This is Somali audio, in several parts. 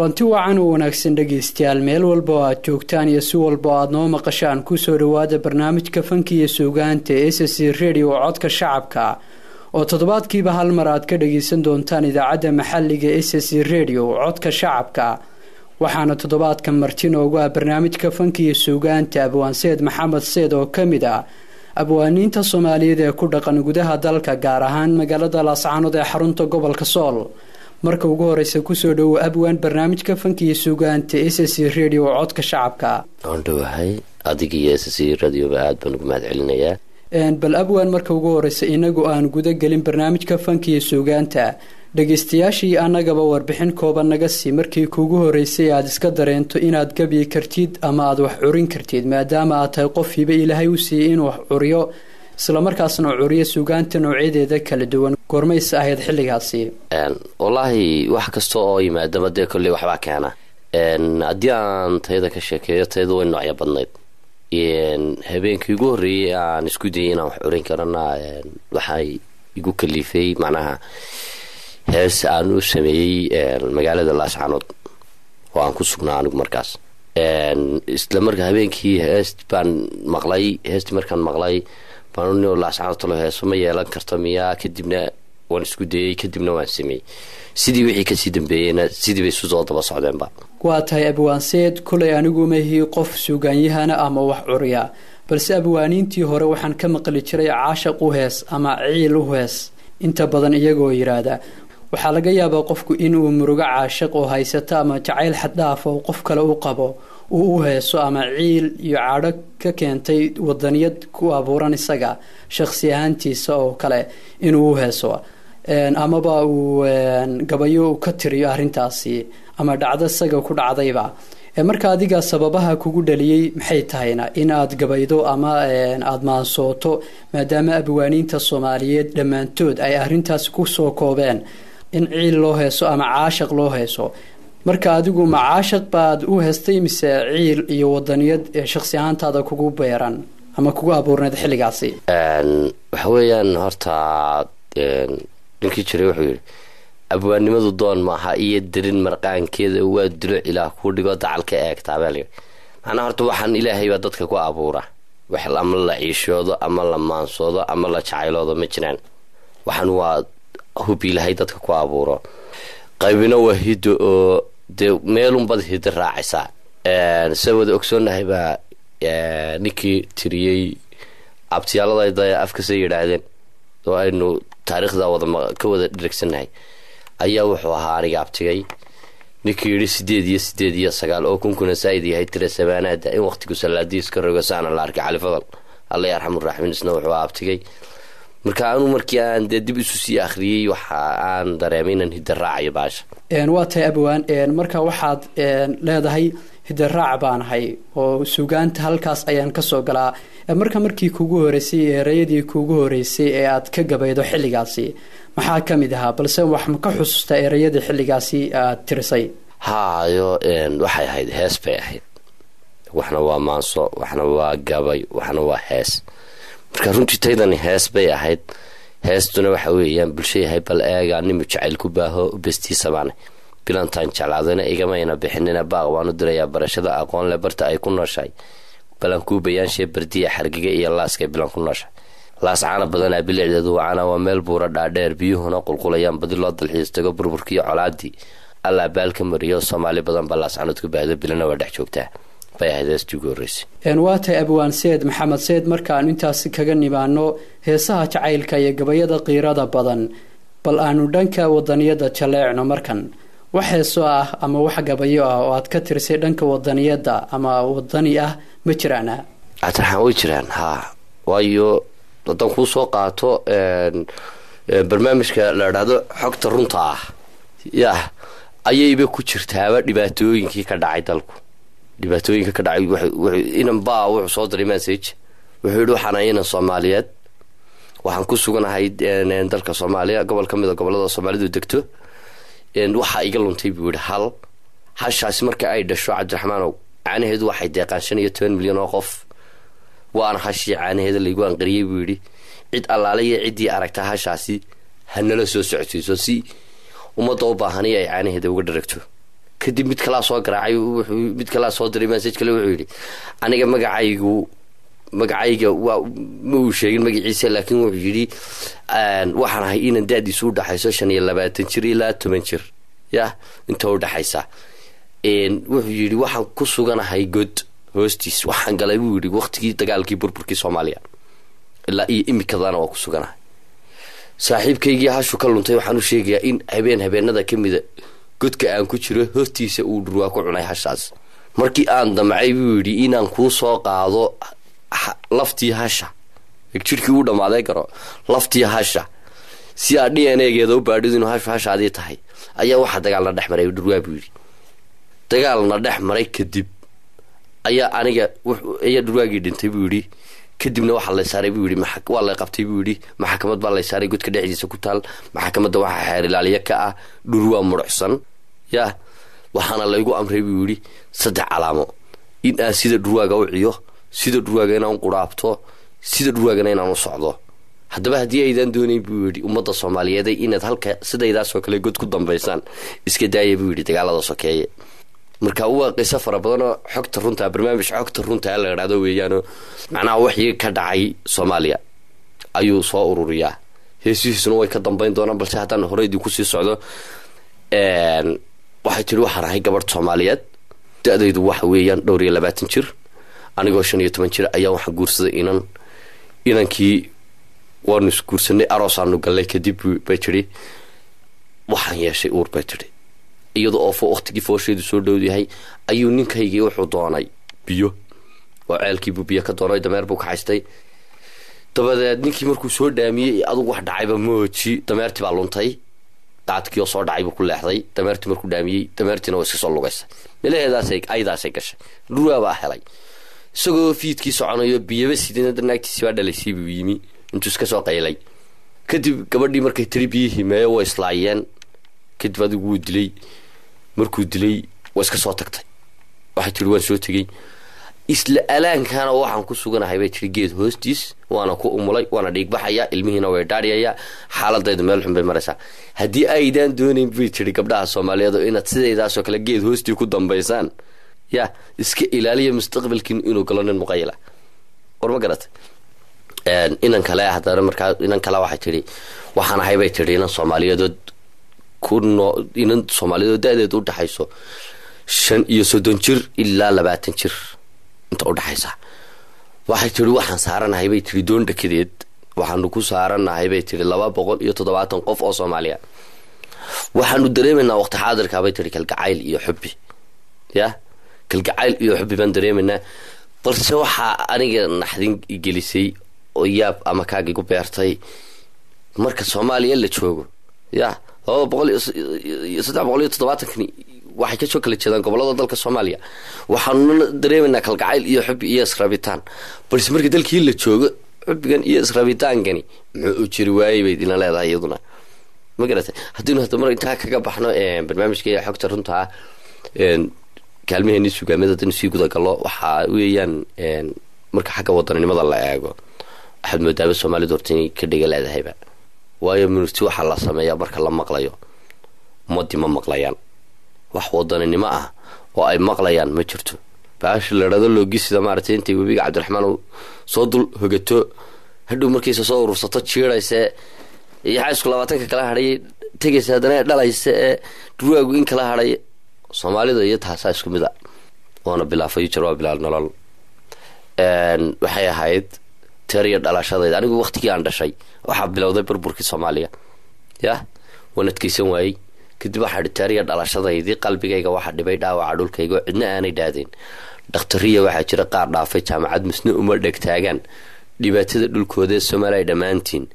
Kulanti wacan oo wanaagsan dhegaystayaal, meel walba oo aad joogtaan iyo si walba oo aad noo maqashaan, kusoo dhowaada barnaamijka fanka iyo suugaanta SSC Radio, codka shacabka, oo toddobaadkiiba hal mar aad ka dhagaysan doontaan idaacadda maxalliga SSC Radio, codka shacabka. Waxaana toddobaadka marti noogu ah barnaamijka fanka iyo suugaanta Abwaan Seed Maxamed Seed, oo ka mid ah abwaaniinta Soomaaliyeed ee ku dhaqan gudaha dalka, gaar ahaan magaalada Laascaanood ee xarunta gobolka Sool. Marka ugu horeysa, kusoo dhowo Abwaan barnaamijka fanka iyo suugaanta SSC Radio, codka shacabka. Waan dhowahay, adiga iyo SSC Radioba aad baan ugu mahad celinayaa. Bal Abwaan, marka ugu horeysa, inagu aan guda gelin barnaamijka fanka iyo suugaanta, dhageystayaashii annagaba warbixin kooban naga sii markii kuugu horeysay aada iska dareento inaad gabi kartid ama aada wax curin kartid, maadaama aad tahay qof hibe Ilaahay u siiyey inuu wax curiyo, islamarkaasna curiyo suugaanta noocyadeeda kala duwan. Goormayse ahayd xilligaasi? Wallaahi, wax kasta oo yimaadaba dee kolley waxbaa keena. Haddii aan tayada ka sheekeeyo, tayada way noocyo badnayd. Habeenkii ugu horreeyey aan isku dayay inaan wax curin karana waxay igu kalifay macnaha hees aan u sameeyey magaalada Laascaanood oo aan ku sugnaa anigu markaas. Isla marka habeenkii heest baan maqlay. Heestii markaan maqlay baan Laascaanood talo heeso ma yeelan karto miyaa? Kadibna waan isku dayey, kadibna waan sameeyey. Sidii wixii kasii dambeeyeyna sidii bay isu soo daba socdeenba. Waa tahay Abwaanseed. Kulay anigu mahii qof suugaanyahana ama wax curiya, balse abwaaniintii hore waxaan ka maqli jiray caashaq u hees ama ciil u hees inta badan, iyagoo yidhaahda waxaa laga yaabaa qofku inuu murugo caashiq oo haysato ama jacayl xaddhaaf oo qof kale u qabo uu u heeso, ama ciil iyo cadho ka keentay wadaniyad ku abuuran isaga shakhsi ahaantiisa oo kale inuu u heeso, amaba uu gabayo ka tiriyo arrintaasi ama dhacdo isaga ku dhacdayba. Marka adiga sababaha kugu dhaliyey maxay tahayna in aad gabaydo ama aada maansooto, maadaama abwaaniinta Soomaaliyeed dhammaantood ay arrintaasi kusoo koobeen in ciil loo heeso ama caashaq loo heeso? Marka adigu ma caashaq baad u heestay mise ciil iyo wadaniyad shakhsi ahaantaada kugu beeran ama kugu abuurneed xilligaasi? Waxa weeyaan, horta ninkii jiray wuxuu yidhi: "Abwaannimadu doon maaha iyo dirin marqaankeeda, waa dilo Ilaah kuu dhigo dacal ka eegtaa," baa layidhi. Macnaha horta waxaan Ilaahay baa dadka ku abuura. Wax ama la ciishoodo ama la maansoodo ama la jacayloodo ma jiraan. Waxaan waa hub Ilaahay dadka ku abuuro. Qaybina waa hiddo, oo dee meelunbaad hiddo raacaysaa. Sida wada ogsoonnahay baa ninkii tiriyey abtiyaaladayda afkasay yidhaahdeen oo aynu taariikhda wada ka wada dhirigsannahay ayaa wuxuu ahaa aniga abtigay. Ninkii yidhi 8 iyo 8 iyo 9 oo kunkuna saa'id yahay tira sabaanaada in waqtigu salaadiis ka rogo saana la arkay, Cali Fadal, Alla yarxamu raaximiin, isna wuxuu ahaa abtigay. Marka anu markii aan dee dib isu sii akhriyey, waxa aan dareemay inaan hidda raacayo baasha. Waa tahay Abwaan. Marka waxaad leedahay hiddaraac baan ahay oo suugaanta halkaas ayaan kasoo galaa. Marka markii kugu horeysay, ereyadii kugu horeysay ee aad ka gabaydo xilligaasi maxaa ka mid ahaa? Balse wax ma ka xusuustaa ereyadii xilligaasi aad tirisay? Haayo, waxay ahayd hees bay ahayd. Waxna waa maanso, waxna waa gabay, waxna waa hees. Marka runtii taydani hees bay ahayd. Heestuna waxa weeyaan: "Bulsho yahay bal eega nimu jacayl ku baaho bestiisabaane, bilantaan jeclaadana igamayna bixinina, baaq waanu dirayaa barashada aqoon le barta ay ku nooshahay, balankuu bayaanshe bardiya xargiga iyo laaskay bilan ku nooshahay. Laas caana badanaa, bilicdeedu wacana, waa meel buura dhaadheer, biyuhuna qulqulayaan, badi loo dalxiis tago. Burburkiiyo colaadii Allaa baalka mariyo, Soomaali badan baa Laascanood ku baahdo, bilana waa dhex joogtaa," bay ahayd heestii ugu horreysay. Waa tahay Abwaan Seed Maxamed Seed. Markaanu intaasi kaga nimaano heesaha jacaylka iyo gabayada qiirada badan, bal aanu dhanka wadaniyadda jaleecno markan. Wax heeso ah ama wax gabayo ah oo aad ka tirisay dhanka wadaniyadda ama wadani ah ma jiraana? Cabdiraxmaan, way jiraan haa. Waayo, haddaan kuu soo qaato barnaamijka la idhaahdo Xogta Runta ah, yah, ayayba ku jirtaaba dhibaatooyinkii ka dhacay dalku. Dhibaatooyinka ka dhacay, inan baa wuxuu soo diray message. Wuxuu yidhi: "Waxaan inan Soomaaliyeed, waxaan ku suganahay dalka Soomaaliya, gobol ka mid a gobolada Soomaalidu degto. Waxaa iga luntay," buu yidhi, "hal. Hashaasi marka ay dhasho, Cabdiraxmaanow, caanaheedu waxay deeqaan 15 milyan oo qof. Waana hashii caanaheeda laygu anqariyey," buu yidhi. "Cid allaale iyo ciddii aragta hashaasi hanala soo socodsiiso si ummadda u baahaniyo ay caanaheeda uga dharagto." Kadib mid kalaa soo garaacay, wuxuu mid kalaa soo diray message kale. Wuxuu yidhi, aniga magacaygu, magacayga waa, ma uu sheegin magaciisa, laakiin wuxuu yidhi, waxaan ahay inan da-diisu u dhaxayso 25 jir ilaa 10 jir, yah, inta u dhaxaysa. Wuxuu yidhi, waxaan ku suganahay god hoostiis, waxaan galay, buu yidhi, waqtigii dagaalkii burburkii Soomaaliya, ilaa iyo imikadana waa ku suganahay. Saaxiibkaygii hashu ka luntay waxaan u sheegayaa in habeen habeenada ka mida godka aan ku jiro hortiisa uu dhurwaa ku cunay hashaas. Markii aan damcay, buu yidhi, inaan kuu soo qaado laftii hasha, jirkii uu dhammaaday garo, laftii hasha si aad DNA-geeda u baadhido inuu hashu hashaadii tahay, ayaa waxaa dagaalna dhex maray dhurwaa, buu yidhi. Dagaalna dhex maray kadib ayaa aniga ayaa dhurwaagii dhintay, buu yidhi. Kadibna waxaa lay saaray, buu yidhi, waa lay qabtay, buu yidhi, maxkamad baa lay saaray godka dhexdiisa ku taal. Maxkamadda waxaa xeer ilaaliye ka ah dhurwaa mudhucsan, yah. Waxaana laygu amray, buu yidhi, saddex calaamo: in aan sida dhurwaaga u ciyo, sida dhurwaaga inaan quraabto, sida dhurwaagana inaan u socdo. Haddaba haddii aydaan doonayn, buu yidhi, ummadda Soomaaliyeed inaad halka sidaydaasoo kale god ku dambaysaan, iska daaya, buu yidhi, dagaalada sokeeye. Marka waa qiso fara badanoo xogta runtaa, barnaamij xogta runtaa la idhahdo weeyaano, macnaha waxii ka dhacay Soomaaliya ayuu soo ururiyaa, heesihiisuna way ka dambayn doonaan. Balse haddaan horey idinku sii socdo, waxay tihi, waxaan ahay gabadh Soomaaliyeed, da-daydu waxa weeyaan dhowr iyo 20 jir. Anigoo 15 jir ayaa waxaan guursaday inan. Inankii waanu isguursanay, aroosaanu gallay. Kadib, bay tidhi, waxaan yeeshay uur, bay tidhi. Iyada oo waqtigii foosheedu soo dhow yahay ayuu ninkaygii wuxuu doonay biyo, oo ceelkiibuu biyo ka doonay, dameer buu kaxaystay. Dabadeed ninkii markuu soo dhaamiyey, adugu wax dhacayba mooji, dameertii baa luntay. Qaadkii oo soo dhacay buu ku leexday dameertii. Markuu dhaamiyey, dameertiina waa iska soo lugaysay, melaheedaasay aydaasay gashay, dhurwaa baa helay. Isagoo fiidkii soconayo, biyaba sidina, naagtiisi baa dhalaysay buu yimi intuu iska soo qaylay. Kadib gabadhii markay tiri biyihii meeyo, way islaayeen. Kadib adigu wuu dilay. Markuu dilay waa iska soo tagtay. Waxay tiri, waan soo tegey, isla alaankana waxaan ku suganahay, bay tiri, geed hoostiis, waana ku umulay, waana dhiigbaxaya, ilmihiina way dhaadhiyaya, xaaladaydu meel xun bay maraysaa. Haddii aydaan doonayn, bay tiri, gabdhaha Soomaaliyeed oo inaad sidaydaasoo kale geed hoostii ku dambaysaan, ya, iska ilaaliya mustaqbalkiin inuu galo nin muqayila. War ma garatay? Inan kale haddana, markaa inan kale waxay tidhi, waxaan ahay, bay tidhi, inan Soomaaliyeedood ku noo, inan Soomaaliyeed oo da-deed u dhaxayso 35 jir ilaa 20 jir inta u dhaxaysa. Waxay tidhi, waxaan saaranahay, bay tidhi, doon dhakadeed. Waxaanu ku saaranahay, bay tidhi, 270 qof oo Soomaaliya. Waxaanu dareemaynaa waqti xaadirka, bay tidhi, kalgacayl iyo xubbi, ya, kalgacayl iyo xubbi baan dareemaynaa. Balse waxaa aniga naxdin gelisay oo yaab ama kaag igu beertay, marka Soomaaliya la joogo, ya, 200 iyo 370kani waxay kasoo kala jeedaan gobolada dalka Soomaaliya. Waxaanuna dareemaynaa kalgacayl iyo xubbi iyo israabitaan, balse marka dalkii la joogo xubbigan iyo israabitaankani muxuu u jiri waayey, bay idina leedahay iyaduna. Ma garatay? Haddiinu hadda mar intaa kaga baxno barnaamijka xogta runtaa, kaalmaheenii sugaamada haddaynu sii gudagallo, waxaa weeyaan marka xagga wadaninimada la eego, waxaad moodaaba Soomaalida horta inay ka dhiga leedahayba, waayo murti waxaa la sameeyaa marka la maqlayo. Ummadii ma maqlayaan, wax wadaninimo ah oo ay maqlayaan ma jirto. Baasha la dhado loogisida maaragtay, intay webiga Cabdiraxmaan soo dul hogato, hadhow markaysa soo urursato jiidhayse, iyo xaysku 20-ka kala hadhay tegaysa, haddana dhalaysa ee dhurwaagu in kala hadhay. Soomaalida iyo taasaa isku mid a, waana bilaa future, waa bilaa nolol. Waxay ahayd teriya dhalashadayda. Anigu waqtigii aan dhashay waxaa bilowday burburkii Soomaaliya, yah, waan adkeysan waayey. Kadib waxaa idhi, teriya dhalashadaydii qalbigayga waxaa dhibay dhaawaca dhulkayga oo cidna aanay dhaadeen. Dhakhtariya waxaa jira qaar dhaafay jaamacad, misna uma dhegtaagaan dhibaatada dhulkooda. Ee Soomaaliya dhammaantiin,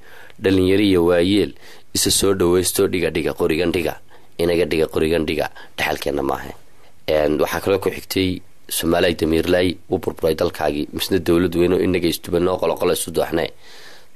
dhalinyariya waayeel, isa soo dhawaysto, dhiga dhiga qorigan, dhiga inaga dhiga qorigan, dhiga, dhexalkeenna maaha. Waxaa kaloo ku xigtay, Soomaaliya damiirlaay, u burburay dalkaagii, misna dowlad weynoo inaga isdubanoo qoloqolo isu dooxne.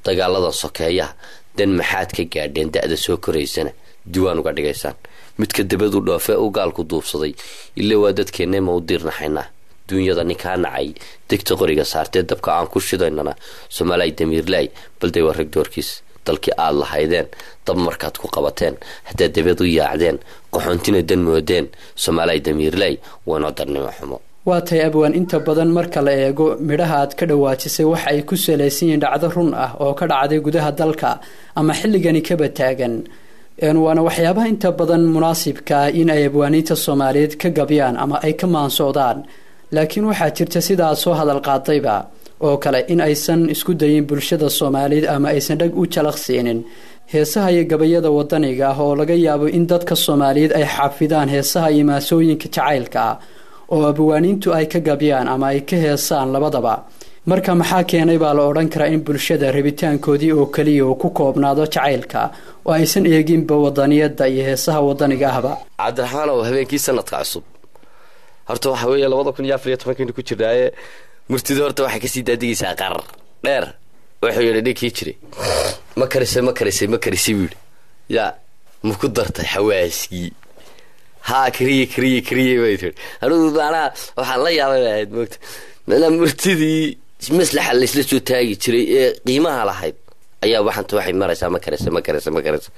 Dagaaladan sokeeyaha dan maxaad ka gaadheen? Da-da soo koraysana diwaan uga dhigaysaan. Midka dabadu dhoofe u gaalku duubsaday ila waa dadkeenne, ma u diirnaxaynaa? Duunyada ninkaa nacay degta qoriga saartee dabka aan ku shidaynana, Soomaaliya damiirlaay, balday waa rag doorkiis. Dalkii aada lahaydeen dab markaad ku qabateen, haddaad dabad u yaacdeen, qaxoontina dan moodeen, Soomaalay damiirley, waynoo darnimo xumo. Waa tahay abwaan, inta badan marka la eego midhaha aad ka dhawaajisay waxa ay ku salaysan yihiin dhacdo run ah oo ka dhacday gudaha dalka ama xilligani kaba taagan, waana waxyaabaha inta badan munaasibka ah in ay abwaaniinta Soomaaliyeed ka gabyaan ama ay ka maansoodaan. Laakiin waxaa jirta sida aad soo hadal qaadayba oo kale in aysan isku dayin bulshada Soomaaliyeed ama aysan dhag u jalaqsiinin heesaha iyo gabayada wadaniga ah, oo laga yaabo in dadka Soomaaliyeed ay xafidaan heesaha iyo maasooyinka jacaylka ah oo abwaaniintu ay ka gabyaan ama ay ka heesaan labadaba. Marka maxaa keenay baa la odhan karaa in bulshada rabitaankoodii oo keliya uu ku koobnaado jacaylka oo aysan eeginba wadaniyadda iyo heesaha wadaniga ahba? Cabdiraxmaan, oo habeenkii sanadka cusub horta waxa weeye 2014-kaynu ku jirnaaye, murtida horta waxay kasii daadigaysaa qarar dheer. Wuxuu yidhi ninkii jiray: "Ma karisay, ma karisay, ma karisay?" buu yidhi. "Yaa, ma ku dartay xawaaskii?" "Haa, kariye, kariye, kariye," bay tiri. Anigu macnaha waxaan la yaabay bay ahayd, moogta, macnaha murtidii maslaxa laysla soo taagi jiray ee qiimaha lahayd ayaa waxanta waxay maraysaa "ma karisay, ma karisay, ma karisay".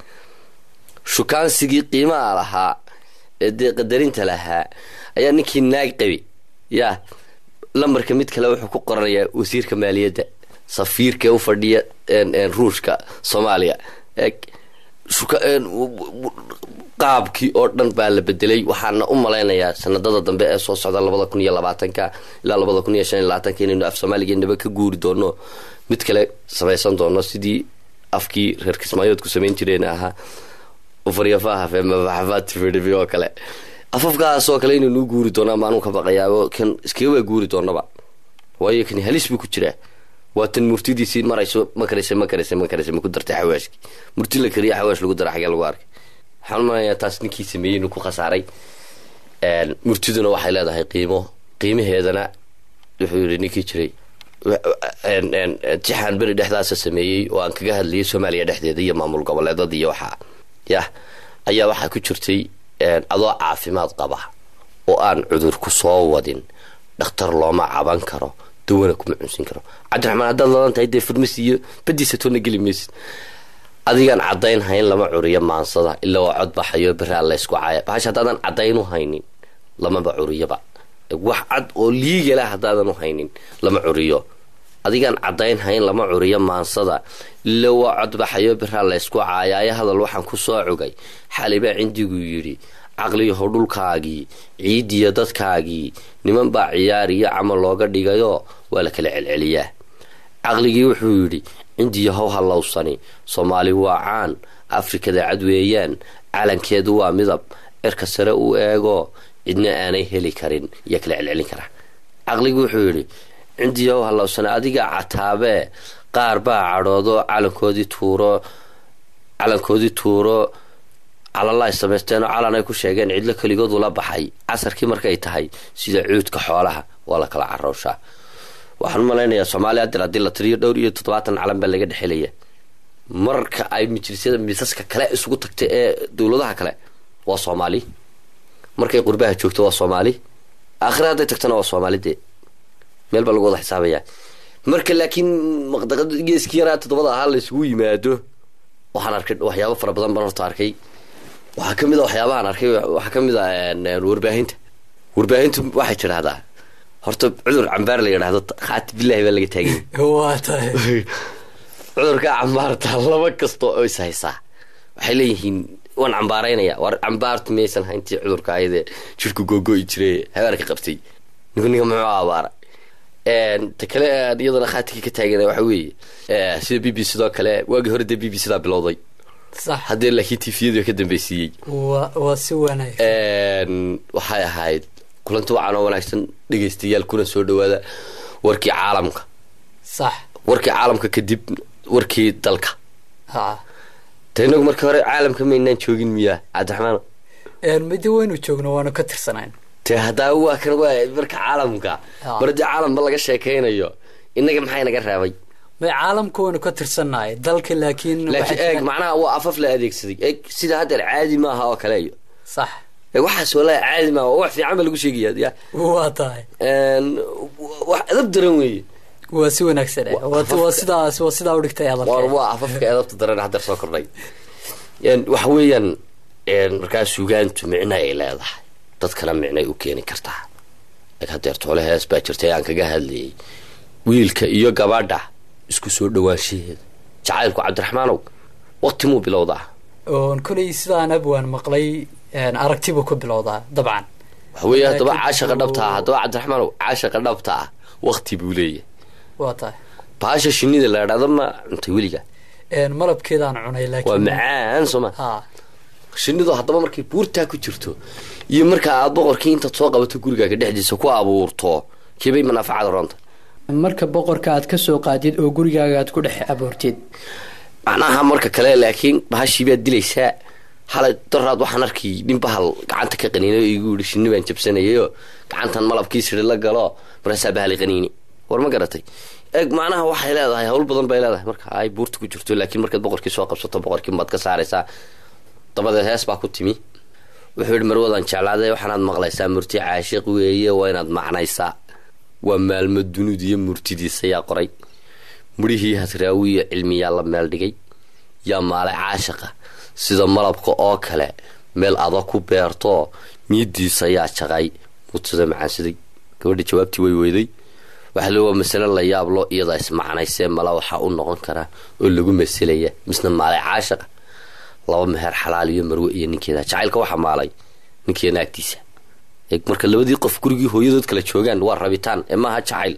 Shukaansigii qiimaha lahaa ee dee qadarinta lahaa ayaa ninkii naag qabi yaa lambarka mid kale wuxuu ku qoranayaa wasiirka maaliyadda, safiirka u fadhiya Ruushka Soomaaliya. Qaabkii oo dhan baa la bedelay. Waxaana u malaynayaa sanadada dambe ee soo socda, 2020-ka ilaa 2025-ka, inaynu af Soomaaligeennaba ka guuri doono, mid kale samaysan doono, sidii afkii reer Kismaayoodku samayn jireen ahaa ufaryafahafe oo kale. Afafkaas oo kale inaynu u guuri doono ama anuu ka baqayaabo kan iskaga guuri doonaba, waayo kan halis buu ku jiraa. Waa tan murtidiisii marayso "ma karisay, ma karisay, ma karisay, ma ku dartay xawaashkii?" Murti la kariya xawaash lagu dara xagee lagu arkay? Waxaan u malanayaa taas ninkii sameeyey inuu ku khasaaray. Murtiduna waxay leedahay qiimo, qiimaheedana wuxuu yidhi ninkii jiray tixaan beri dhexdaasa sameeyey oo aan kaga hadlayay Soomaaliya dhexdeeda iyo maamul goboleedada iyo waxaa yah ayaa waxaa ku jirtay: "Adoo caafimaad qaba oo aan cudur ku soo wadin, dhakhtar looma caban karo, dawana kuma cunsin karo." Cabdiraxmaan, haddaad ladan tahay dee farmasi iyo badiisa toonna geli maysid. "Adigaan caddayn hayn lama curiyo maansada, ilaa waa cod baxayo beraa laysku caaya." Bahasha haddaadan caddayn u haynin lamaba curiyaba. Wax cad oo liigala haddaadan u haynin lama curiyo. "Adigaan caddayn hayn lama curiyo maansada, ila waa codbaxayo biraa laysku caayaayo. Hadal waxaan ku soo cugay xalibaa cindigu yidhi: caqliyahow dhulkaagii, ciidiyo dadkaagii, niman baa ciyaar iyo camal looga dhigayoo waa la kala celceliyaa." Caqligii wuxuu yidhi: "Cindiyahow hallowsani, Soomaali waa caan, Afrikada cad weeyaan, calankeedu waa midab cirka sare u eego, cidna aanay heli karin, iyo kala celcelin karaa." Caqligii wuxuu yidhi: "Cindiyahow hallowsani, adiga cataabee, qaar baa cadhoodo calankoodii tuuro, calankoodii tuuro, calala ay samaysteenoo calan ay ku sheegeen cidlo keligood ula baxay. Casarkii markay tahay sida cuudka xoolaha waa la kala carooshaa." Waxaan u malaynayaa Soomaaliya hadeer haddii la tiriyo dhowr iyo 70 calan baa laga dhexelaya. Marka ay majlisyada miisaska kale isugu tagtay ee dowladaha kale waa Soomaali, markay qurbaha joogto waa Soomaali, aakhira hadday tagtana waa Soomaali. Dee meel baa lagu wada xisaabayaa marka. Laakiin maqdaqad geeskii yaraa toddobada ahaa la isugu yimaado, waxaan arkay waxyaabo fara badan baan horta arkay. Waxaa ka mid a waxyaabahaan arkay, waxaa ka mid a warbaahinta. Warbaahintu waxay tidhaahdaa horta cudur cambaar la yidhaahdo, khaati billahi baa laga taagay. Waa tahay. Cudurka cambaarta laba kasta oo is haysaa waxay leeyihiin "waan cambaaraynaya". War cambaartu miyaysan hayntii cudurka ayadee jirku googo'i jiray habaarka qabtay? Ninku ninka muxuu abaara? Ta kale aan iyadana khaatigii ka taagana waxa weeye sida BBC sidoo kale. Waagii hore dee BBC daa bilowday. Haddee laakiin TV-yadu ka dambeysiiyey. Waa si wanaagsan. Waxay ahayd kulanti wacan oo wanaagsan, dhegeystayaal, kuna soo dhawaada warkii caalamka. Warkii caalamka kadib warkii dalka. Ta inagu markii hore caalamka maynaan joogin miyaa, Cabdiraxmaan? Midi waynu joogno, waanu ka tirsanayn. Te haddaa waa kan, waa marka caalamka. Mar haddii caalamba laga sheekaynayo, innaga maxaa inaga reebay? May, caalamka waynu ka tirsannahay, dalka laakiin laakiin eeg, macnaha waa afaf la adeegsaday. Eeg, sida haddeer caadi maaha oo kale iyo eeg, waxaas wallahi caadi maaha, waa wax fiican ba lagu sheegaya ya. Waa tahay. Wax edab daran weeye. Waa si wanaagsan, waa sidaas, waa sidaa u dhigtay hadalka. Waa afafka edabta daran haddeer soo kordhay. Waxa weeyaan markaa suugaantu micno ay leedahay, dadkana micnay u keeni kartaa. Hadeer toole hees baa jirtay aan kaga hadlayay wiilka iyo gabadha isku soo dhawaanshaheeda. Jacaylku, Cabdiraxmaanow, waqti muu bilowdaa? Koley sidaan abwaan maqlay, aragtibuu ku bilowdaa dabcan. Waxa weeye haddaba caashaqa dhabta ah, haddaba Cabdiraxmaanow, caashaqa dhabta ah waqti buu leeyahay. Waa tahay. Baasha shinida la idhahdo ma cuntay weliga? Malabkeedaan cunay laakiin. Waa macaan, sooma? Shinnidu haddaba markay buurtaa ku jirto iyo marka aad boqorkii intaad soo qabato gurigaaga dhexdiisa ku abuurto, keebay manaaficada roonta? Marka boqorka aad ka soo qaadid oo gurigaaga aad ku dhex abuurtid. Macnaha marka kale laakiin bahashii baad dilaysaa. Halay daraad waxaan arkay nin bahal gacanta ka qaniinay oo igu yidhi shinni baan jabsanayayoo gacantan malabkii siri la galo, markaasaa bahali qaniini. War ma garatay? Eeg, macnaha waxay leedahay hawl badan bay leedahay marka ay buurta ku jirto, laakiin markaad boqorkii soo qabsato boqorkii baad ka saaraysaa. Dabadeed hees baa ku timi, wuxuu yidhi: marwadaan jeclaaday, waxaanaad maqlaysaa murti caashiq weeye, waa inaad macnaysaa. Waa maalmo dunud iyo murtidiisa yaa qoray, mudhihii hasraawiya cilmiyaa la meel dhigay, yaa maalay caashiqa sida malabka oo kale meel adag ku beerto, miidiisa yaa jaqay mudsada macaansiday. Gabadha jawaabtii way weyday. Waxaa le waa masale la yaablo, iyadaa ismacnaysee mala waxaa u noqon karaa oo lagu masalaya misna maalay caashiqa laba meher xalaal iyo marwe iyo ninkeeda. Jacaylka waxaa maalay ninkeeda naagtiisa. Marka labadii qof gurigii hooyadood kala joogaan waa rabitaan ee maaha jacayl.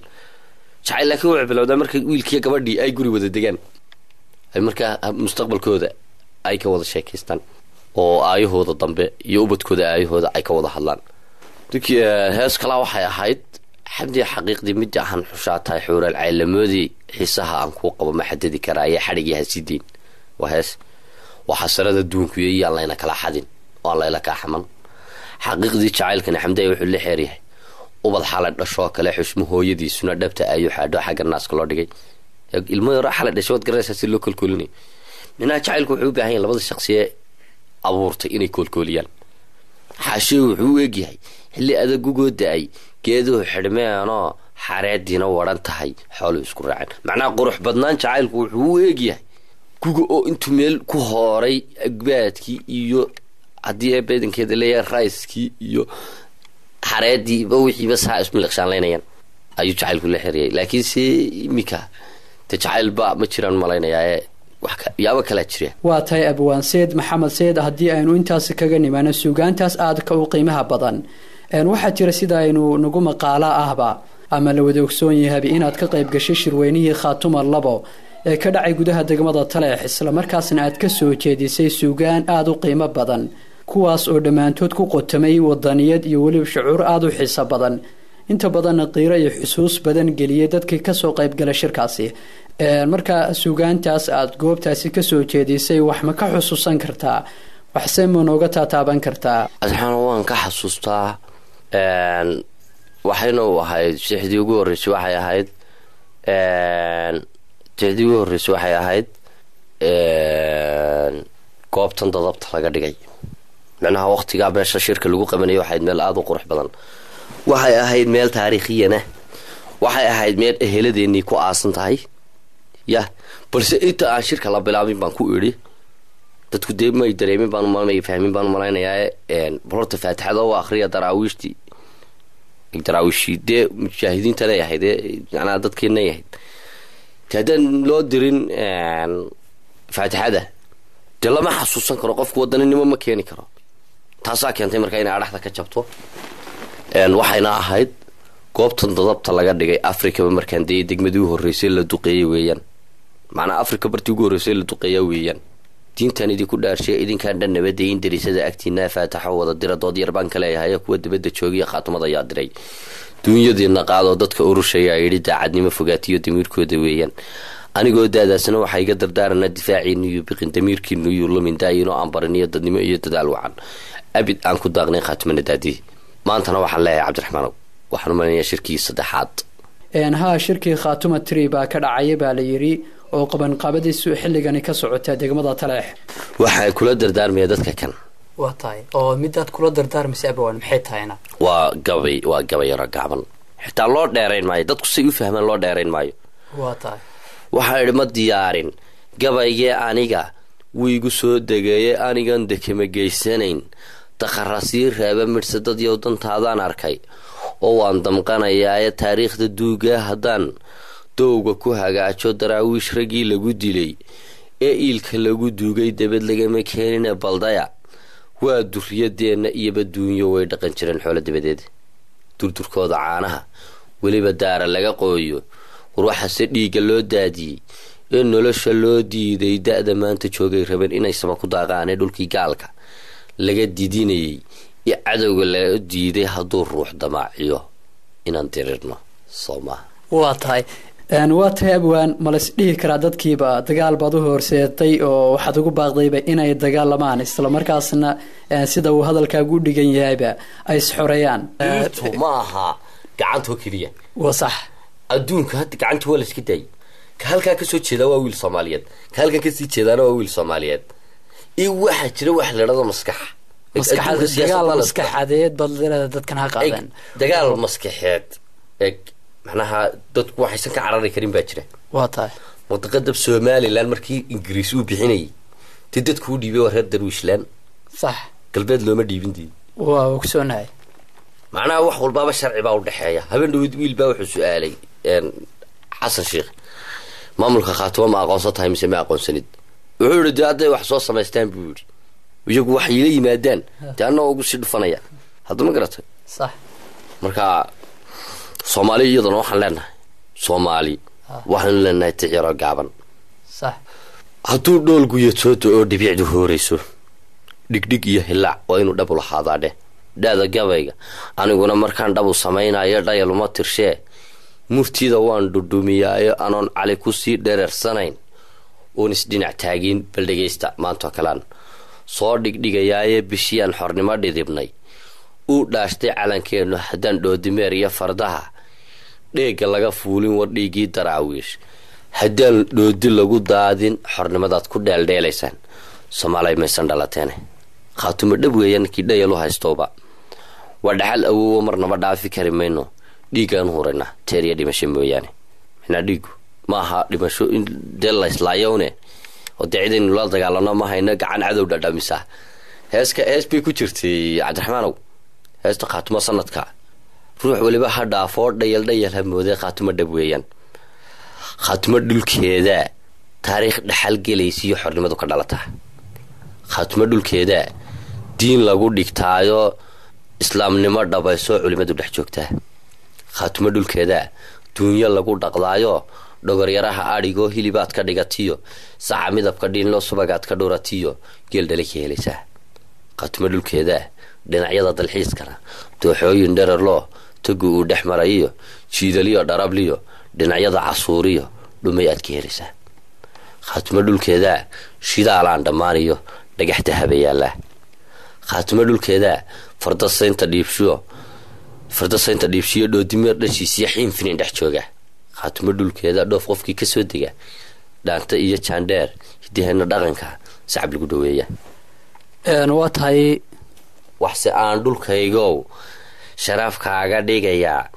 Jacayl laakiin wuxuu bilowdaa marka wiilkiiyo gabadhii ay guri wada degaan, ay markaa mustaqbalkooda ay ka wada sheekaystaan oo aayahooda dambe iyo ubadkooda aayahooda ay ka wada hadlaan. Hees kalaa waxay ahayd: xamdi xaqiiqdii midii ahaan xushaa tahay, xuuraal caylamoodii, xiisaha aan kuu qabo ma xadadi karaaye, xadhigii hasidiin. Waa hees waa xasarada duunkuyo iyaan layna kala xadin oo aan layla kaa xaman. Xaqiiqdii jacaylkani, Xamdiya, wuxuu la xeeryahay ubad xalay dhashoo kale, xushmo hooyadiisuna dhabta ayuu xaadho xagga naaska loo dhigay. Ilmo yaro xalay dhasho waad garanaysaa si loo koolkoolinayo. Micnaha jacaylku wuxuu u baahan yahay labada shaqsiye abuurtay inay koolkooliyaan. Xaashee wuxuu u egyahay xilli adagugoo da-ay, geeduhu xidhmeenoo xareediina waran tahay, xooluu isku raaceen. Macnaha qurux badnaan jacaylku wuxuu u egyahay guga oo intuu meel ku hooray agbaadkii iyo haddii ee beedankeeda leeyahay rayskii iyo xareediiba wixiiba saa ismu liqshaanlaynayaan ayuu jacaylku la xiriyay. Laakiin se iminka de jacaylba ma jiraan malaynayaa ee yaabo kalaa jira. Waa tahay abwaan Seed Maxamed Seed. Haddii aynu intaasi kaga nimaano suugaantaas aadka u qiimaha badan, waxaa jira sida aynu nagu maqaala ahba ama la wada ogsoon yahayba inaad ka qayb gashay shirweynihii Khaatuma 2 ee ka dhacay gudaha degmada Taleex, islamarkaasna aad ka soo jeedisay suugaan aada u qiimo badan, kuwaas oo dhammaantood ku qotamay wadaniyad iyo weliba shucuur aada u xiiso badan, inta badanna qiiro iyo xusuus badan geliyay dadkii kasoo qaybgalay shirkaasi. Marka suugaantaas aada goobtaasi kasoo jeedisay wax ma ka xusuusan kartaa? Waxse ma nooga taataaban kartaa? Asxaan waan ka xasuustaa. Waxayna u ahayd sixdii ugu horreysay, waxay ahayd tixdii ugu horreysay, waxay ahayd goobtan dadabta laga dhigay. Micnaha waqtigaa meesha shirka lagu qabanayo waxayd meel aada u qurux badan, waxay ahayd meel taariikhiyana, waxay ahayd meel eheladeenii ku aasan tahay yah. Balse inta aan shirka la bilaabin baan ku idhi, dadku dee may dareemin baan, may fahmin baan malaynayaa, bal horta faatixada u akhriya daraawiishtii. Daraawiishii dee mujaahidiintanay ahayd ee macnaha dadkeenay ahayd. Te haddaan loo dirin faatixada dee lama xasuusan karo, qofku wadaninimo ma keeni karo. Taasaa keentay markaa inay adhaxda ka jabto. Waxayna ahayd goobtan dadabta laga dhigay Africaba markaan dee degmadii u horreysay la duqeeyey weeyaan. Macnaa Africa bartii ugu horreysay la duqeeya weeyaan. Diintan idinku dhaarshay, idinkaan dhan nabadayin, derisada agtiinaa faataxo wada dira. Dood yar baan ka leeyahay kuwa dabadda joogiya khaatumada yaa diray, duunyadiina qaadoo dadka urushayaa yidhi daacadnimo fogaatiyo damiirkooda weeyaan. Anigoo daadaasna waxaa iga dardaarana difaaciinu iyo biqin, damiirkiinu iyo lumin, daayinoo aan baraniyo dadnimo iyo dadaal wacan, abid aan ku daaqnayn khaatumana daadihi. Maantana waxaan leeyahay, Cabdiraxmaanow, waxaan u maleynayaa shirkii saddexaad. Haa, shirkii Khaatuma tri baa ka dhacaya baa la yidhi oo qabanqaabadiisu xilligani ka socota degmada Taleex. Waxaan kula dardaarmaya dadka kan. Waa tahay, oo midaad kula dardaarmaysa abawaan maxay tahayna? Waa gabay, waa gabay yaro gaaban, xitaa loo dheerayn maayo, dadku say u fahmaan loo dheerayn maayo. Waa tahay. Waxaan idhi ma diyaarin gabaygee, aniga wuu igu soo degeeyey, anigan dekema geysanayn, dakharasii reeba midhsadadyow, dantaadaan arkay oo waan damqanayaaye. Taariikhda duugaa haddaan dowga ku hagaajo, Daraawiish raggii lagu dilay ee iilka lagu duugay dabad lagama keenine baldaya. Waa duriyadeenna iyo baduunyo way dhaqan jireen xoolo dabadeed, durdurkooda caanaha weliba daara laga qooyo. War waxaase dhiigga loo daadiyey ee nolosha loo diiday, da-da maanta joogay rabeen inay sama ku daaqaanee, dhulkii gaalka laga didinayay iyo cadowga laga diiday hadduu ruux damaaciyo inaan dirirno, soo maaha? Waa tahay, waa tahay abwaan. Ma lays dhihi karaa dadkiiba dagaal baad u horseetay oo waxaad ugu baaqdayba inay dagaalamaan, islamarkaasna sida uu hadalkaagu u dhigan yahayba ay isxoreeyaan? Dirirtu ma aha gacantoo keliya. Waa sax. Adduunka hadda gacanta waa la iska daayay. Ka halkaa kasoo jeedaa waa wiil Soomaaliyeed, ka halkan kasii jeedaana waa wiil Soomaaliyeed. Iyo waxaa jira wax la dhado maskaxa. Adduunka siyaasadda dagaal maskaxadeed baad leedahay dadkan ha qaadeen? Dagaal maskaxeed eg, macnaha dadku waxaysan ka carari karin baa jira. Waa tahay. Mudaqada Somaliland markii Ingiriis uu bixinayay, dee dadku u dhiibay waa reer Darwiishland. Galbeed looma dhiibin dii. Waa ogsoonahay. Macnaha wax walbaaba sharci baa udhexeeya. Habeen dhaweyd wiil baa wuxuu su-aalay Xasan Sheikh, maamulka Khaatimo ma aqoonsan tahay mise ma aqoonsanid? Wuxuu yihi dee hadday wax soo samaystaan buu yidhi, iyagu waxay ila yimaadaan dee annagoo ugu sii dhufanaya hadda, ma garatay? Sax. Marka Soomaali iyadana waxaan leenahay, Soomaali waxaanu leenahay ticiro gaaban. Hadduu dhool guyatooda oo dhibicdu hoorayso, dhigdhig iyo hilaac waa inuu dhabu lahaadaa dheh. Dhaada gabayga aniguna markaan dhabu samaynayo dhayaluma tirshee, murtida waan dhudhumiyaayo anoon cali kusii dhereersanayn oon isdhinac taagin. Bal dhegaysta, maantoo kalean soo dhigdhigayaaye, bishiyaan xornimo dhidibnay uu dhaashtay calankeennu, haddaan dhoodimeer iyo fardaha dheegga laga fuulin, war dhiiggii Daraawiish haddaan dhoodi lagu daadin, xornimadaad ku dheeldheelaysaan Soomaalay maysan dhalateene. Khaatumo dhab weeya ninkii dhayalu haystowba, waa dhaxal awowo, marnaba dhaafi kari mayno, dhiiggaan huraynaa teer iyo dhimasho mooyaane. Maxnaa dhiigu ma aha dhimasho in dee layslaayowne oo dee cidaynu la dagaalano ma hayno gacan cadow dhadhamisa. Heeska hees bay ku jirtay, Cabdiraxmaanow, heesta Khaatumo sanadka ruux weliba ha dhaafoo dhayal dhayal ha moodee, Khaatumo dhab weeyaan, Khaatumo dhulkeeda taariikh dhaxal gelaysiiyo xornimadu ka dhalataa, Khaatumo dhulkeeda diin lagu dhigtaayo islaamnimo dhabaysoo culimadu dhex joogtaa, Khaatumo dhulkeeda duunyo lagu dhaqdaayo dhogoryaraha adhigoo hilibaad ka dhigatiyo saca midabka dhiinlo subagaad ka dhuratiyo geel dhali ka helaysaa, Khaatumo dhulkeeda dhinacyada dalxiiskana dooxooyin dherarloo togu uu dhex marayiyo jiidaliyo dharabliyo dhinacyada casuuriyo dhumay aad ka helaysaa, Khaatumo dhulkeeda shidaalaan dhammaaniyo dhagax dahaba yaallaa, Khaatumo dhulkeeda farda saynta dhiibshiyo farda saynta dhiibshiyo dhoodimeer dhashiisiyo xiinfinin dhex jooga, Khaatumo dhulkeeda dhoof qofkii kasoo dega dhaanta iyo jaandheer hidaheena dhaqanka sacab lagu dhaweeya. Waa tahay. Waxse aan dhulkaygow sharaafkaaga dhigayaa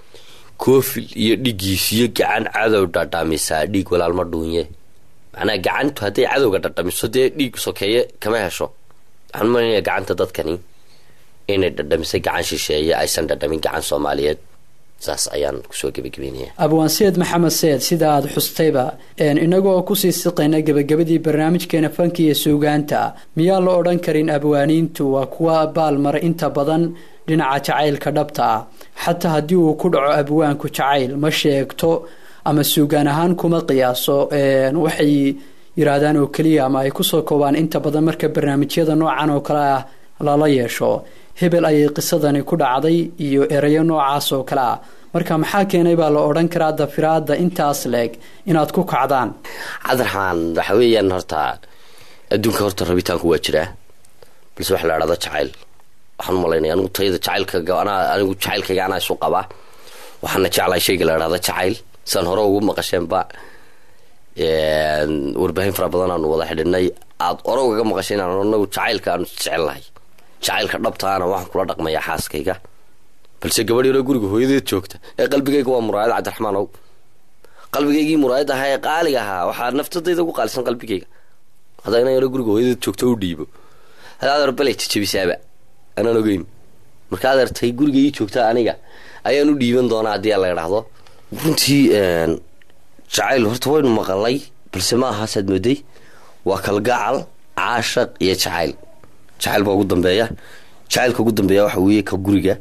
koofil iyo dhigiisiyo gacan cadow dhadhamisaa dhiig walaalma dhuunye. Macnaha gacantu hadday cadowga dhadhamiso dee dhiig sokeeye kama hesho. Waxaan malinaya gacanta dadkani inay dhadhamisay gacan shisheeye, aysan dhadhamin gacan Soomaaliyeed. Saas ayaan kusoo gebagabeynaya. Abwaan Seed Maxamed Seed, sida aada xustayba, inagoo kusii siqayna gebagabadii barnaamijkeena fanka iyo suugaanta, miyaa la odhan karin abwaaniintu waa kuwa baalmara inta badan dhinaca jacaylka dhabta ah? Xataa haddii uu ku dhaco abwaanku jacayl, ma sheegto ama suugaan ahaan kuma qiyaaso. Waxay yidhaahdaan oo keliya ama ay kusoo koobaan inta badan marka barnaamijyada noocan oo kale ah lala yeesho, hebel ayay qisadani ku dhacday iyo erayo noocaas oo kale ah. Marka maxaa keenay baa la odhan karaa dafiraada intaas leeg inaad ku kacdaan? Cabdiraxmaan, waxa weeyaan horta adduunka horta rabitaanku waa jiraa, balse waxa la idhahda jacayl, waxaan u malaynaya anigu tayada jacaylka anaa, anigu jacaylkayga anaa isu qabaa. Waxaana jeclahay shayga la idhahda jacayl. Sidaan hore ugu maqasheenba warbaahin fara badan aanu wada xidhinay, aada hore ugaga maqasheen aan anagu jacaylka aanu jecel lahay. Jacaylka dhabtaana waxaan kula dhaqmayaa xaaskayga, balse gabadh yaroo guriga hooyadeed joogta ee qalbigayga waa muraayad. Cabdiraxmaan ow, Qalbigaygii muraayad ahaa ee qaaliga ahaa, waxaa naftadayda ugu qaalisan qalbigayga. Haddaa inaan yaro guriga hooyada joogto u dhiibo, hadaa adeer balay jajabisaaba anaan ogeyn. Marka adeertay guriga ii joogta aniga ayaan u dhiiban doonaa haddii la idhaahdo. Runtii jacayl horta waynu maqalay, balse ma ahaasaad mooday. Waa kalgacal, caashaq iyo jacayl. Jacayl baa ugu dambeeya. Jacaylka ugu dambeeya waxa weeye ka guriga.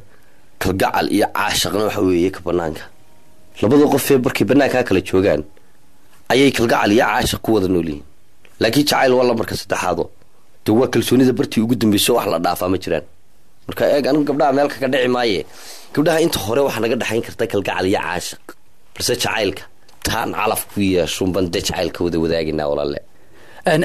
Kalgacal iyo caashaqna waxa weeye ka banaanka. Labada qofee markay banaankaa kala joogaan ayay kalgacal iyo caashaq ku wada nool yihiin, laakiin jacayl waa lambarka saddexaado. De waa kalsoonida bartii ugu dambeyso, wax la dhaafaa ma jiraan. Marka eeg, anigu gabdhaha meel kaga dhici maaye. Gabdhaha inta hore waxaa naga dhexayn karta kalgacal iyo caashaq, balse jacaylka taan calaf ku yeeshunban dee jacaylka wada wadaagaynaa, walaale.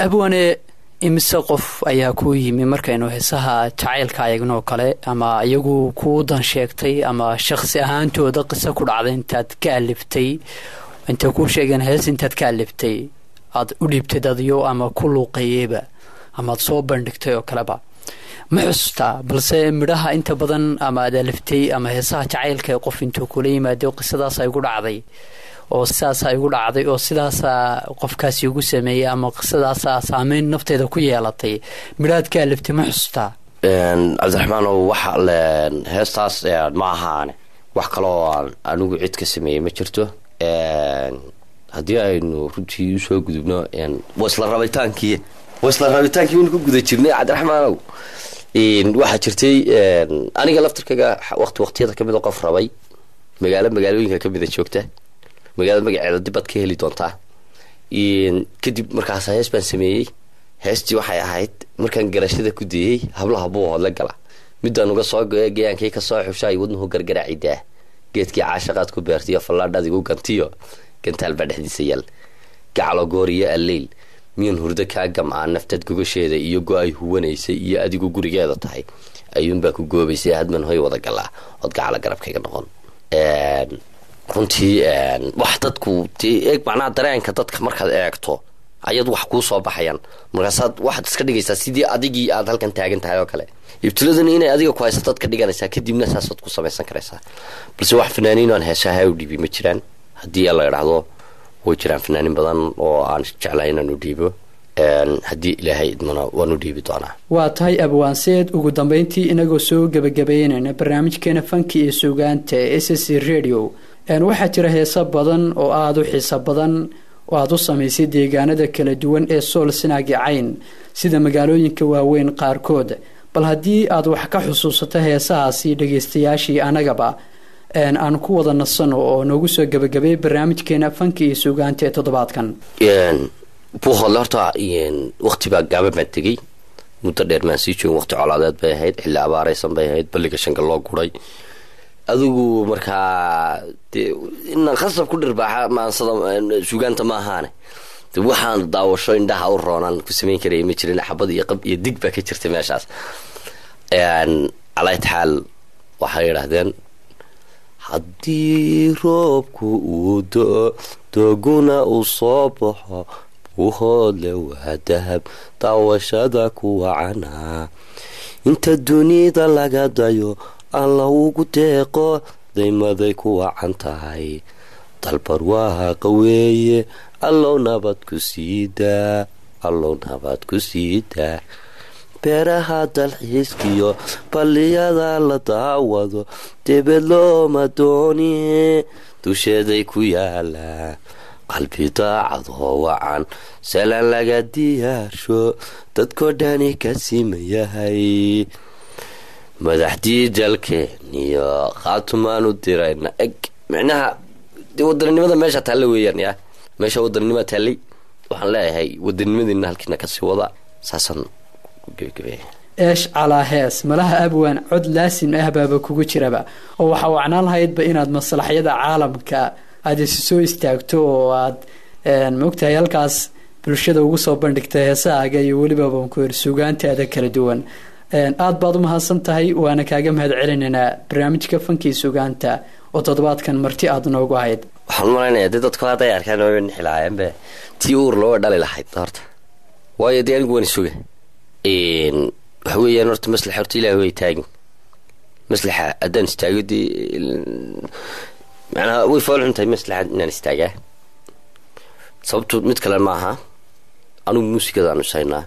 Abwane, imise qof ayaa ku yimi markaynu heesaha jacaylka eegnoo kale, ama iyagu kuu dan sheegtay ama shakhsi ahaantooda qiso ku dhacday intaad ka aliftay, intay kuu sheegeen hees intaad ka aliftay aad u dhiibtay dadyo ama ku luuqeeyeyba amaad soo bandhigtay oo kaleba, ma xusuustaa? Balse midhaha inta badan ama aad aliftay ama heesaha jacaylka ee qof intuu kula yimaado qisadaas ay gu dhacday oo sidaasa igu dhacday oo sidaasaa qofkaasi igu sameeyey ama qisadaasaa saameyn nafteeda ku yeelatay, midhaad ka aliftay, ma xusuustaa? Cabdiraxmaanow, waxa heestaas ma ahaane, wax kaloo aan anigu cid ka sameeyey ma jirto. Haddii aynu runtii usoo gudubno, waa isla rabitaankii waynu ku guda jirnay. Cabdiraxmaanow, waxaa jirtay aniga laftirkaga waqti waqtiyada kamid a qof rabay magaalo magaalooyinka kamida joogta, magaalada magaceeda dib baad ka heli doontaa. Kadib markaas hees baan sameeyey. Heestii waxay ahayd markaan garashada ku dayey hablaha Buuhoodle gala, midaan uga soo goe gayaankii kasoo xushaay, wadnuhu gargaraacidaa, geedkii caashaqaad ku beertiyo, fallaadhaad igu gantiyo, gantaal baa dhexdiisa yaal, gacalo goor iyo alleyl miyaan hurdo kaa gam'aa, naftaad gogasheeda iyo go-ay huwanaysay iyo adigu gurigeeda tahay ayuunbaa ku goobaysay, hadman hoy wada galaa ood gacalo garabkayga noqon. Runtii wax dadku dee eeg, macnaha dareenka dadka markaad eegto ayaad wax kuu soo baxayaan. Markaasaad waxaad iska dhigaysaa sidii adigii aad halkan taagan tahay oo kale, ibtiladani inay adiga ku haysataad ka dhiganaysaa, kadibna saasaad ku samaysan karaysaa. Balse wax fanaaniin aan heesaha u dhiibi ma jiraan. Haddii la idhaahdo way jiraan fanaaniin badan oo aan jeclahay inaan u dhiibo. Haddii Ilaahay idmana waan u dhiibi doonaa. Waa tahay, abwaanseed. Ugu dambeyntii, inagoo soo gebagabeynayna barnaamijkeena fanki iyo suugaanta ee SSC Radio, waxaa jira heeso badan oo aada u xiiso badan oo aada u samaysay deegaanada kala duwan ee Sool, Sanaag, Cayn, sida magaalooyinka waaweyn qaarkood. Bal haddii aad wax ka xusuusato heesahaasi, dhageystayaashii anagaba aan ku wada nasano oo noogu soo gebagabay barnaamijkeena fanki iyo suugaanta ee toddobaadkan. Buuhoodle horta waqti baa gaaban baan tegey, muddo dheer maan sii joogin. Waqti colaadeed bay ahayd, xilli abaaraysan bay ahayd, balliga shanka loo guray. Adigu markaa dee inaan khasab ku dhirbaaxa maansada suugaanta ma ahaane, de waxaan daawasho indhaha u roonaan ku samayn karaya ma jirin. Xabad iyo qab iyo dig baa ka jirtay meeshaas. Calaa taxaal waxay yidhaahdeen: haddii roobku uu do-o, dooguna uu soo baxo, Buuhoodle waa dahab daawashada kuwa canaa. Inta dunida laga dayo Alla ugu deeqo, daymaday ku wacan tahay, dalbarwaaqa weeye. Allow nabad ku siidaa, Allow nabad ku siidaa. Beeraha dalxiiskiyo balliyada la daawado, debed looma dooniye dusheeday ku yaalaa. Qalbi daacadoo wacan salaan laga diyaarsho, dadkoo dhani ka simayahay. Madaxdii dalkeeniyo Khaatumaanu dirayna. Eg micnaha dee wadaninimada meesha taalla weeyaan, ya meesha wadaninimada taallay. Waxaan leeyahay wadaninimadiina halkiina kasii wada, saasaan ku gebagabeeya. Eesh calaa hees! Malaha abwaan cod laasim ah baaba kugu jiraba, oo waxaa wacnaan lahaydba inaad maslaxyada caalamka aada isu soo istaagto oo aad maogtahay halkaas bulshada ugu soo bandhigta heesahaaga iyo weliba bankuer suugaantaada kala duwan. Aada baad u mahadsan tahay, waana kaaga mahad celinaynaa barnaamijka fankii suugaanta oo toddobaadkan marti aada noogu ahayd. Waxaan u malaynayaa dee dadku hadday arkaan waa nixi lahaayeenbe, tii uur looga dhali lahayd horta. Waayo dee anigu waan isuga waxa weeyaan horta maslaxa, horta Ilaah way taagin maslaxa. Haddaan istaago dee macnaha way fool xun tahay maslaxa inaan istaagaa. Sababtu mid kale maaha, anugu muusikadaanu is haynaa,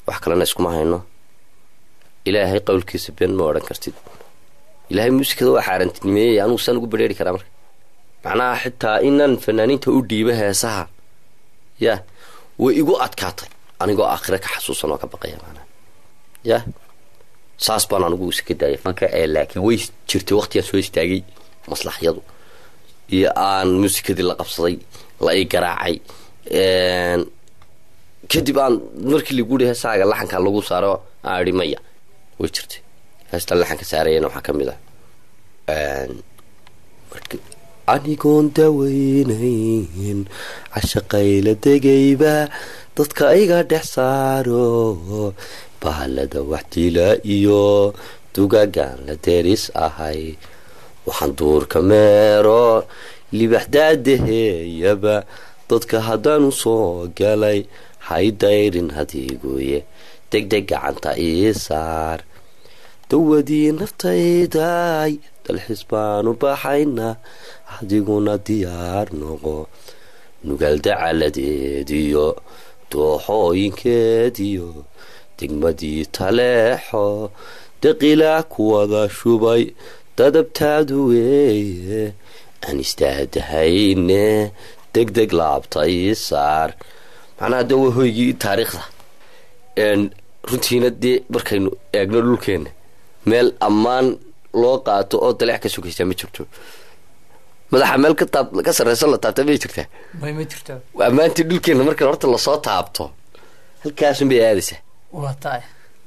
wax kalena iskuma hayno. Ilaahay qowlkiisa been ma odhan kartid. Ilaahay muusikada waa xaarantinimeeyey, anugu saan ugu badheeri karaa? Marka macnaha xitaa inaan fanaaniinta u dhiibo heesaha ya way igu adkaatay, anigoo aakhira ka xasuusan oo ka baqaya maanaa. Ya saas baan anigu iska daayay fanka ee, laakiin way jirtay waqtigaan soo istaagay maslaxyadu iyo aan muusikadii la qabsaday, la ii garaacay kadib, aan markii lagu uri heesaaga laxanka lagu saaro, aan idhi maya. Way jirtay. Heestan laxanka saarayana waxaa ka mid ah anigoon daweynayn cashaqayla degayba dadka iga dhex saaro, bahalada waxdila iyo dugagaan la deris ahay, waxaan duurka meero libaxdaadaheeyaba dadka haddaanu soo galay, haydayrin hadiiguye degdeg gacanta ii saar, dawadii naftayday dalxiis baanu baxaynaa, adiguna diyaar noqo, nugaal dacaladeediyo dooxooyinkeediyo degmadii taleexo daqilaa kuwada shubay dadabtaadu weeye, aan istaadahayne degdeg laabta ii saar. Macnaha dee waa hoygii taariikhda runtiina. Dee markaynu eegno dhulkeenna, meel ammaan loo qaato oo daleex ka sugaysaa ma jirto. Madaxa meel ka taab ka sarreyso la taabta may jirtaa? Ma jirto. Ammaantii dhulkeenna markan horta lasoo taabto, halkaasun bay aadaysaa. Waa tahay.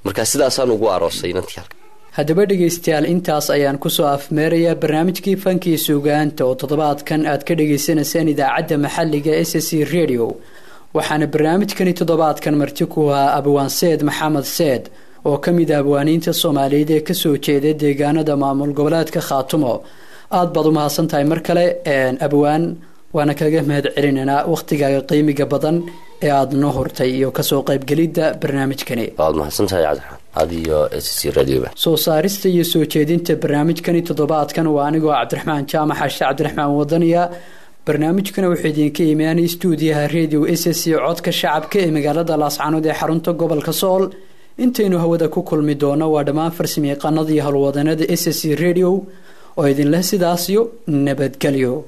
Markaa sidaasaan ugu aroosay inantii halka. Haddaba dhegaystayaal, intaas ayaan kusoo afmeerayaa barnaamijkii fankii suugaanta oo toddobaadkan aad ka dhagaysanayseen idaacadda maxalliga S C Radio. Waxaana barnaamijkani toddobaadkan marti ku ahaa abwaan Seed Maxamed Seed oo ka mid ah abwaaniinta Soomaaliyeed ee kasoo jeeda deegaanada maamul goboleedka Khaatumo. Aad baad u mahadsan tahay mar kale abwaan, waana kaga mahad celinaynaa wakhtigaaga qiimiga badan ee aada noo hortay iyo kasoo qaybgelidda barnaamijkani. Waad mahadsan tahay Cabdiraxmaan, adiyo S C Radioba. Soo saarista iyo soo jeedinta barnaamijkani toddobaadkan waa anigoo Cabdiraxmaan Jaamac Xashe, Cabdiraxmaan Wadaniya. Barnaamijkuna wuxuu idinka imaanay stuudiyaha Radio S C Codka Shacabka ee magaalada Laascanood ee xarunta gobolka Sool. Intaynu hawada ku kulmi doono, waa dhammaan farsamayaqaanada iyo howlwadanada S C Radio oo idinleh sidaas iyo nabadgelyo.